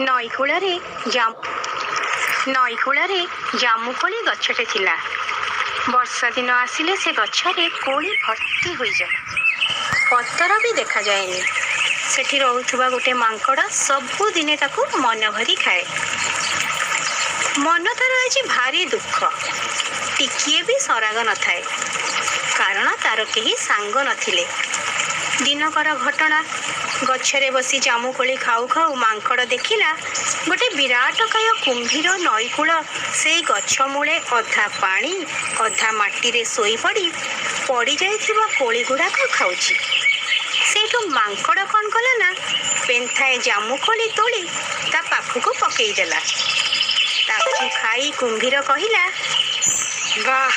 ନଈକୂଳରେ ନଈକୂଳରେ ଜାମୁକୋଳି ଗଛଟେ ଥିଲା। ବର୍ଷା ଦିନ ଆସିଲେ ସେ ଗଛରେ କୋଳି ଭର୍ତ୍ତି ହୋଇଯାଏ, ପତର ବି ଦେଖାଯାଏନି। ସେଠି ରହୁଥିବା ଗୋଟେ ମାଙ୍କଡ଼ ସବୁଦିନେ ତାକୁ ମନ ଭରି ଖାଏ। ମନ ତାର ଆଜି ଭାରି ଦୁଃଖ, ଟିକିଏ ବି ସରାଗ ନଥାଏ, କାରଣ ତାର କେହି ସାଙ୍ଗ ନଥିଲେ। ଦିନକର ଘଟଣା, ଗଛରେ ବସି ଜାମୁକୋଳି ଖାଉ ଖାଉ ମାଙ୍କଡ଼ ଦେଖିଲା ଗୋଟେ ବିରାଟକାୟ କୁମ୍ଭୀର ନଈକୂଳ ସେଇ ଗଛ ମୂଳେ ଅଧା ପାଣି ଅଧା ମାଟିରେ ଶୋଇପଡ଼ି ପଡ଼ିଯାଇଥିବା କୋଳି ଗୁଡ଼ାକ ଖାଉଛି। ସେଇଠୁ ମାଙ୍କଡ଼ କ'ଣ କଲା ନା, ପେନ୍ଥାଏ ଜାମୁକୋଳି ତୋଳି ତା ପାଖକୁ ପକେଇଦେଲା। ତାକୁ ଖାଇ କୁମ୍ଭୀର କହିଲା, ବାଃ,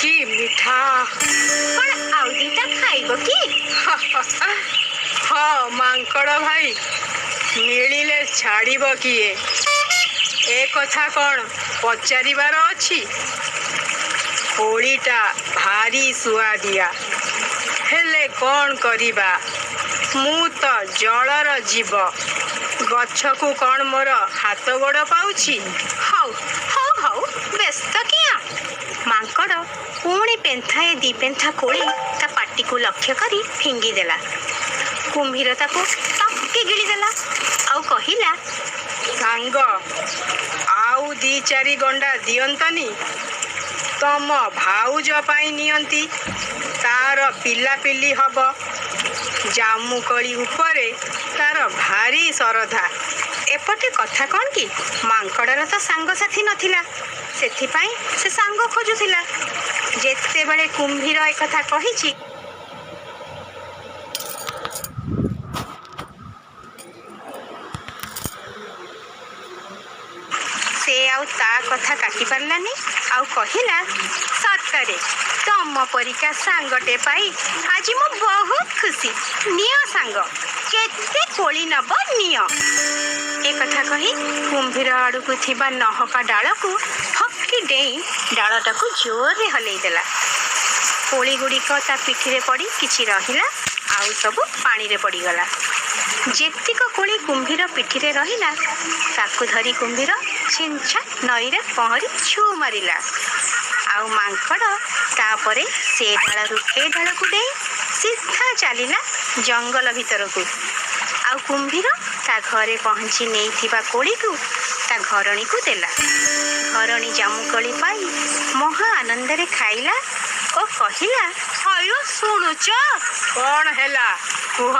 କି ମିଠା! କ'ଣ ଆଉ ଦିଟା ଖାଇବ କି? ହଁ ମାଙ୍କଡ଼ ଭାଇ, ମିଳିଲେ ଛାଡ଼ିବ କିଏ? ଏ କଥା କ'ଣ ପଚାରିବାର ଅଛି? କୋଳିଟା ଭାରି ସୁଆଦିଆ, ହେଲେ କ'ଣ କରିବା, ମୁଁ ତ ଜଳର ଜୀବ, ଗଛକୁ କ'ଣ ମୋର ହାତ ଗୋଡ଼ ପାଉଛି? ହଉ ହଉ ହଉ, ବ୍ୟସ୍ତ କିଆଁ? ମାଙ୍କଡ଼ ପୁଣି ପେନ୍ଥାଏ ଦି ପେନ୍ଥା କୋଳି ତା ପାଟିକୁ ଲକ୍ଷ୍ୟ କରି ଫିଙ୍ଗିଦେଲା। କୁମ୍ଭୀର ତାକୁ ଟପକେ ଗିଳିଦେଲା ଆଉ କହିଲା, ସାଙ୍ଗ, ଆଉ ଦି ଚାରି ଗଣ୍ଡା ଦିଅନ୍ତନି? ତମ ଭାଉଜ ପାଇଁ ନିଅନ୍ତି, ତାର ପିଲାପିଲି ହବ। ଜାମୁକୋଳି ଉପରେ ତାର ଭାରି ଶରଧା। ଏପଟେ କଥା କ'ଣ କି, ମାଙ୍କଡ଼ର ତ ସାଙ୍ଗସାଥି ନଥିଲା, ସେଥିପାଇଁ ସେ ସାଙ୍ଗ ଖୋଜୁଥିଲା। ଯେତେବେଳେ କୁମ୍ଭୀର ଏକଥା କହିଛି, ସେ ଆଉ ତା କଥା କାଟି ପାରିଲାନି ଆଉ କହିଲା, ସତରେ ତମ ପରିକା ସାଙ୍ଗଟେ ପାଇ ଆଜି ମୁଁ ବହୁତ ଖୁସି। ନିଅ ସାଙ୍ଗ, କେତେ କୋଳି ନବ ନିଅ। ଏ କଥା କହି କୁମ୍ଭୀର ଆଡ଼କୁ ଥିବା ନହକା ଡାଳକୁ ଫକି ଡେଇଁ ଡାଳଟାକୁ ଜୋରରେ ହଲେଇ ଦେଲା। କୋଳି ଗୁଡ଼ିକ ତା ପିଠିରେ ପଡ଼ି କିଛି ରହିଲା, ଆଉ ସବୁ ପାଣିରେ ପଡ଼ିଗଲା। ଯେତିକ କୋଳି କୁମ୍ଭୀର ପିଠିରେ ରହିଲା, ତାକୁ ଧରି କୁମ୍ଭୀର ଛିଞ୍ଛା ନଈରେ ପହଁରି ଛୁ ମାରିଲା। ଆଉ ମାଙ୍କଡ଼ ତାପରେ ସେ ଡାଳରୁ ଏ ଡାଳକୁ ଡେଇଁ ସିଧା ଚାଲିଲା ଜଙ୍ଗଲ ଭିତରକୁ। ଆଉ କୁମ୍ଭୀର ତା ଘରେ ପହଞ୍ଚି ନେଇଥିବା କୋଳିକୁ ତା ଘରଣୀକୁ ଦେଲା। ଘରଣୀ ଜାମୁକୋଳି ପାଇ ମହା ଆନନ୍ଦରେ ଖାଇଲା ଓ କହିଲା, ହଇଓ ଶୁଣୁଛ? କ'ଣ ହେଲା କୁହ।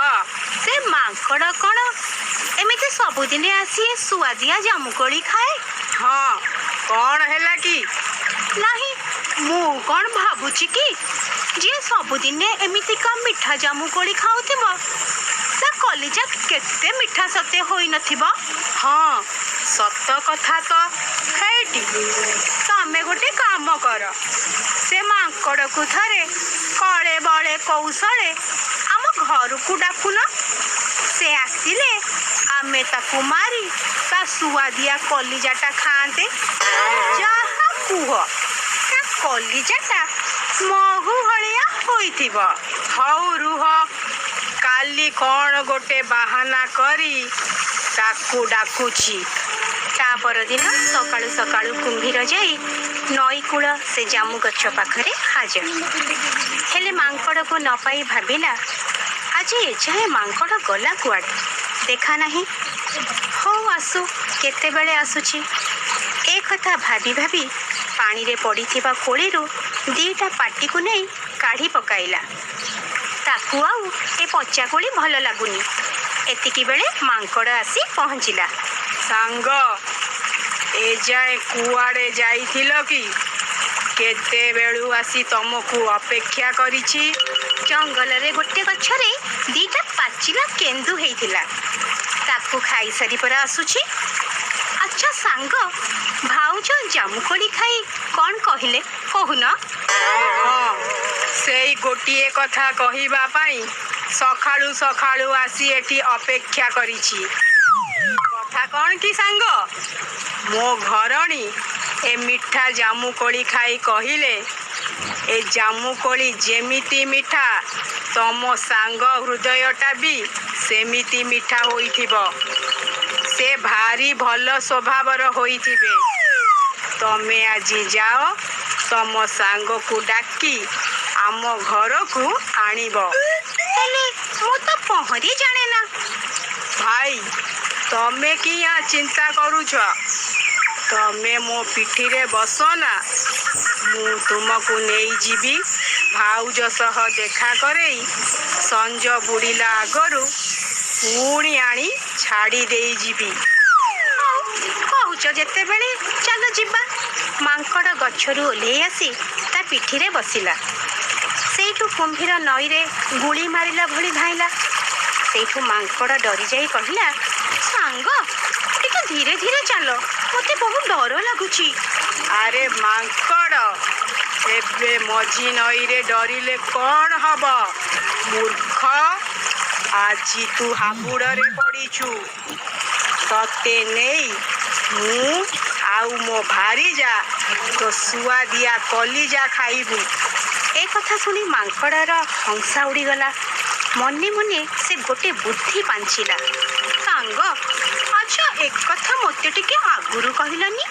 ସେ ମାଙ୍କଡ଼ କ'ଣ ଏମିତି ସବୁଦିନେ ଆସି ଏ ସୁଆଦିଆ ଜାମୁକୋଳି ଖାଏ? ହଁ, କ'ଣ ହେଲା କି? ନାହିଁ, ମୁଁ କ'ଣ ଭାବୁଛି କି, ଯିଏ ସବୁଦିନେ ଏମିତିକା ମିଠା ଜାମୁକୋଳି ଖାଉଥିବ, ତା କଲିଜା କେତେ ମିଠା ସତେ ହୋଇନଥିବ। ହଁ, ସତ କଥା ତ। ହେଇଟି, ତମେ ଗୋଟେ କାମ କର, ସେ ମାଙ୍କଡ଼କୁ ଥରେ କଳେ ବଳେ କୌଶଳେ ଆମ ଘରକୁ ଡାକୁନ। ସେ ଆସିଲେ ଆମେ ତାକୁ ମାରି ତା ସୁଆଦିଆ କଲିଜାଟା ଖାଆନ୍ତେ। ଯାହା କୁହ, ତା କଲିଜାଟା ମହୁ ଭଳିଆ ହୋଇଥିବ। ହଉ ରୁହ, କାଲି କ'ଣ ଗୋଟେ ବାହାନା କରି ତାକୁ ଡାକୁଛି। ତା ପରଦିନ ସକାଳୁ ସକାଳୁ କୁମ୍ଭୀର ଯାଇ ନଈକୂଳ ସେ ଜାମୁ ଗଛ ପାଖରେ ହାଜର। ହେଲେ ମାଙ୍କଡ଼କୁ ନ ପାଇ ଭାବିଲା, ଆଜି ଏଯାଏଁ ମାଙ୍କଡ଼ ଗଲା କୁଆଡ଼େ, ଦେଖା ନାହିଁ। ହଉ ଆସୁ, କେତେବେଳେ ଆସୁଛି। ଏ କଥା ଭାବି ଭାବି ପାଣିରେ ପଡ଼ିଥିବା କୋଳିରୁ ଦିଟା ପାଟିକୁ ନେଇ କାଢ଼ି ପକାଇଲା। ତାକୁ ଆଉ ଏ ପଚା କୋଳି ଭଲ ଲାଗୁନି। ଏତିକି ବେଳେ ମାଙ୍କଡ଼ ଆସି ପହଞ୍ଚିଲା। ସାଙ୍ଗ, ଏଯାଏଁ କୁଆଡ଼େ ଯାଇଥିଲ କି? କେତେବେଳୁ ଆସି ତମକୁ ଅପେକ୍ଷା କରିଛି। ଜଙ୍ଗଲରେ ଗୋଟେ ଗଛରେ ଦିଟା ପାଚିଲା କେନ୍ଦୁ ହେଇଥିଲା, ତାକୁ ଖାଇସାରି ପରା ଆସୁଛି। ଆଚ୍ଛା ସାଙ୍ଗ, ଭାଉଜ ଜାମୁକୋଳି ଖାଇ କ'ଣ କହିଲେ କହୁନ? ହଁ, ସେଇ ଗୋଟିଏ କଥା କହିବା ପାଇଁ ସକାଳୁ ସକାଳୁ ଆସି ଏଠି ଅପେକ୍ଷା କରିଛି। କଥା କ'ଣ କି ସାଙ୍ଗ, ମୋ ଘରଣୀ ଏ ମିଠା ଜାମୁକୋଳି ଖାଇ କହିଲେ, ଏ ଜାମୁକୋଳି ଯେମିତି ମିଠା, ତମ ସାଙ୍ଗ ହୃଦୟଟା ବି ସେମିତି ମିଠା ହୋଇଥିବ। ସେ ଭାରି ଭଲ ସ୍ୱଭାବର ହୋଇଥିବେ। ତମେ ଆଜି ଯାଅ, ତମ ସାଙ୍ଗକୁ ଡାକି ଆମ ଘରକୁ ଆଣିବ। ହେଲେ ମୁଁ ତ ପହଁରି ଜାଣେ ନା। ଭାଇ, ତମେ କିଆଁ ଚିନ୍ତା କରୁଛ? ତମେ ମୋ ପିଠିରେ ବସ ନା, ମୁଁ ତୁମକୁ ନେଇଯିବି, ଭାଉଜ ସହ ଦେଖା କରେଇ ସଞ୍ଜ ବୁଡ଼ିଲା ଆଗରୁ ପୁଣି ଆଣି ଛାଡ଼ି ଦେଇଯିବି। ହଉ, କହୁଛ ଯେତେବେଳେ ଚାଲ ଯିବା। ମାଙ୍କଡ଼ ଗଛରୁ ଓହ୍ଲେଇ ଆସି ତା ପିଠିରେ ବସିଲା। ସେଇଠୁ କୁମ୍ଭୀର ନଈରେ ଗୁଳି ମାରିଲା ଭଳି ଧାଇଁଲା। ସେଇଠୁ ମାଙ୍କଡ଼ ଡରିଯାଇ କହିଲା, ସାଙ୍ଗ, ଟିକେ ଧୀରେ ଧୀରେ ଚାଲ, ମୋତେ ବହୁତ ଡର ଲାଗୁଛି। ଆରେ ମାଙ୍କଡ଼, ଏବେ ମଝି ନଈରେ ଡରିଲେ କ'ଣ ହବ? ମୂର୍ଖ, ଆଜି ତୁ ହାବୁଡ଼ରେ ପଡ଼ିଛୁ। ତତେ ନେଇ ମୁଁ ଆଉ ମୋ ଭାରିଜା ତୋ ସୁଆଦିଆ କଲିଜା ଖାଇବୁ। ଏ କଥା ଶୁଣି ମାଙ୍କଡ଼ର ହଂସା ଉଡ଼ିଗଲା। ମନେ ମନେ ସେ ଗୋଟେ ବୁଦ୍ଧି ପାଞ୍ଚିଲା। ସାଙ୍ଗ, ଆଚ୍ଛା, ଏକଥା ମୋତେ ଟିକେ ଆଗରୁ କହିଲନି?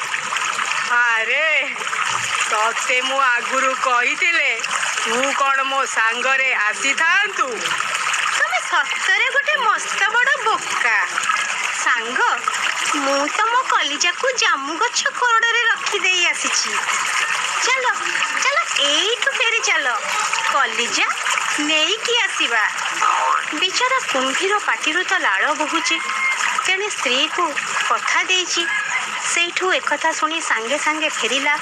ଆରେ, ତତେ ମୁଁ ଆଗରୁ କହିଥିଲେ ତୁ କ'ଣ ମୋ ସାଙ୍ଗରେ ଆସିଥାନ୍ତୁ? ତମେ ସତରେ ଗୋଟେ ମସ୍ତ ବଡ଼ ବୋକା ସାଙ୍ଗ। ମୁଁ ତ ମୋ କଲିଜାକୁ ଜାମୁ ଗଛ କୋରଡ଼ରେ ରଖିଦେଇ ଆସିଛି। ଚାଲ ଚାଲ, ଏଇଠୁ ଫେରି ଚାଲ, କଲିଜା ନେଇକି ଆସିବା। ବିଚାରା କୁମ୍ଭୀର ପାଟିରୁ ତ ଲାଳ ବହୁଛି, ତେଣେ ସ୍ତ୍ରୀକୁ କଥା ଦେଇଛି। ସେଇଠୁ ଏକଥା ଶୁଣି ସାଙ୍ଗେ ସାଙ୍ଗେ ଫେରିଲା।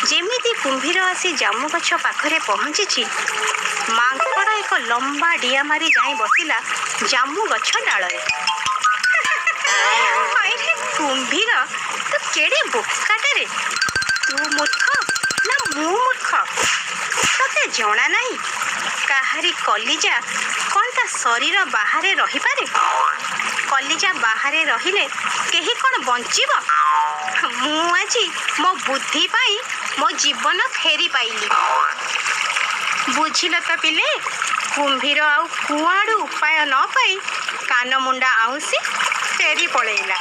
ଯେମିତି କୁମ୍ଭୀର ଆସି ଜାମୁ ଗଛ ପାଖରେ ପହଞ୍ଚିଛି, ମାଙ୍କଡ଼ ଏକ ଲମ୍ବା ଡିଆ ମାରି ଯାଇ ବସିଲା ଜାମୁ ଗଛ ଡାଳରେ। ହଇରେ କୁମ୍ଭୀର, ତୁ କେଡ଼େ ବୋକାଟାରେ! ତୁ ମୂର୍ଖ ନା ମୁଁ ମୂର୍ଖ? ତତେ ଜଣା ନାହିଁ, କାହାରି କଲିଜା କ'ଣ ତା ଶରୀର ବାହାରେ ରହିପାରେ? କଲିଜା ବାହାରେ ରହିଲେ କେହି କ'ଣ ବଞ୍ଚିବ? ମୁଁ ଆଜି ମୋ ବୁଦ୍ଧି ପାଇଁ ମୋ ଜୀବନ ଫେରି ପାଇଲି। ବୁଝିଲ ତ ପିଲେ, କୁମ୍ଭୀର ଆଉ କୁଆଡ଼ୁ ଉପାୟ ନ ପାଇ କାନମୁଣ୍ଡା ଆଉଁସି ଫେରି ପଳେଇଲା।